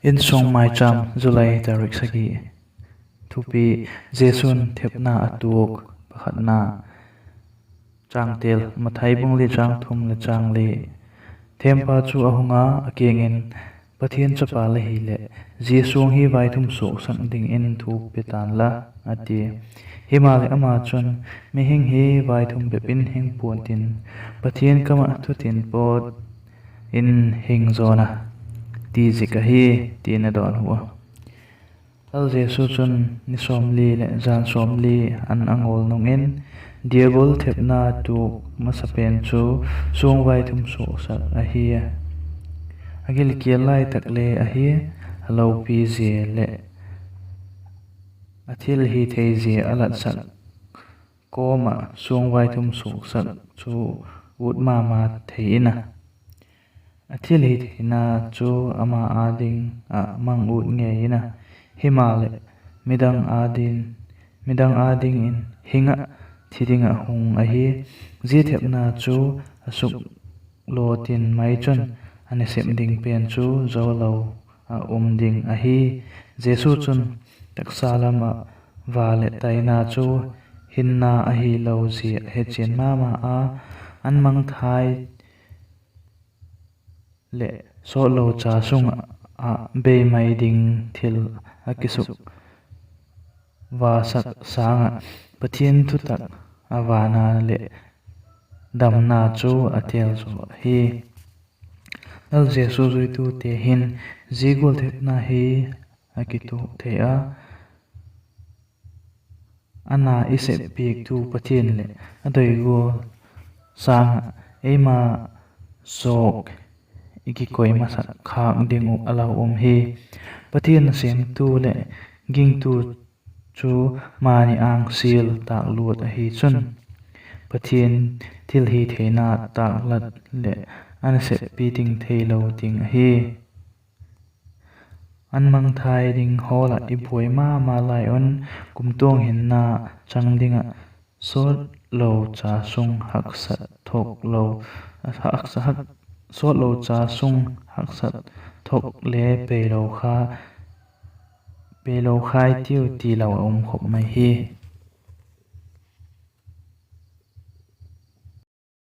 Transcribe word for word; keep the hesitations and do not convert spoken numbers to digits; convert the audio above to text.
Insung Maicham, July tarik sagi. Thupi: Jesu'n thepna a tuak. Pakhatna. Changtel: Mathai bung li, chang thum leh chang li. Thêmpa chu a hung a, a kiang in, Pathian Chapa la hileh, zia suang hi vaithum suaksak dingin thu pe ta'n la, a ti. Himaleh, ama chun, Mihing hi vaithum bep in hing pua'n tin, Pathian kam ah thu tin pawt in hing zawn a, ti zik ahi, ti'n a dawnhu a. Lal Jesu chun ni sawmli leh jan sawmli an a ngawl nung in, Diabol thepna tuak masa pen chu suang vaithum suaksak ahi a, a gilkial lai tak le ahi, a lopi zia leh a thilhithei zia a latsak kawm ah suang vaithum suaksak chu ut ma ma thei in a, a thilhitheina chu ama â ding ah mang ut ngei in a, himaleh, midang â ding, midang â dingin hing ah thi ding ah hung ahi. Zia thepna chu a suklo tin mai chun, a nasep ding pen chu zo lo ah um ding ahi. Jesu chun, Taksa lam ah va leh taina chu hinna ahilo zia hechian ma ma a, an mangthai leh sawtlo cha sung ah bei mai ding thil a kisuk vasak sâng ah, Pathian thutak a vâna leh damna chu a têl zaw ahi. Lal Jesu zuitute hin zia gual thepna hi a kituak thei a, a na i seppiaktu Pathian leh a doi gual sâng ah eima zawk i kikoi masak khâk ding uh a lau um hi. Pathian nasêmtu leh gingtu chu mani âng sial tâkluat ahi chun, Pathian thilhitheina tâklat leh a naseppi ding theilo ding ahi. An mangthai ding hawl ah i buai ma ma lai un, kumtuang hinna chang ding ah sawtlo cha sung haksat thok lo, sawtlo cha sung haksat thok le peilo kha, peilo khai tiu ti lo a um khop mai hi.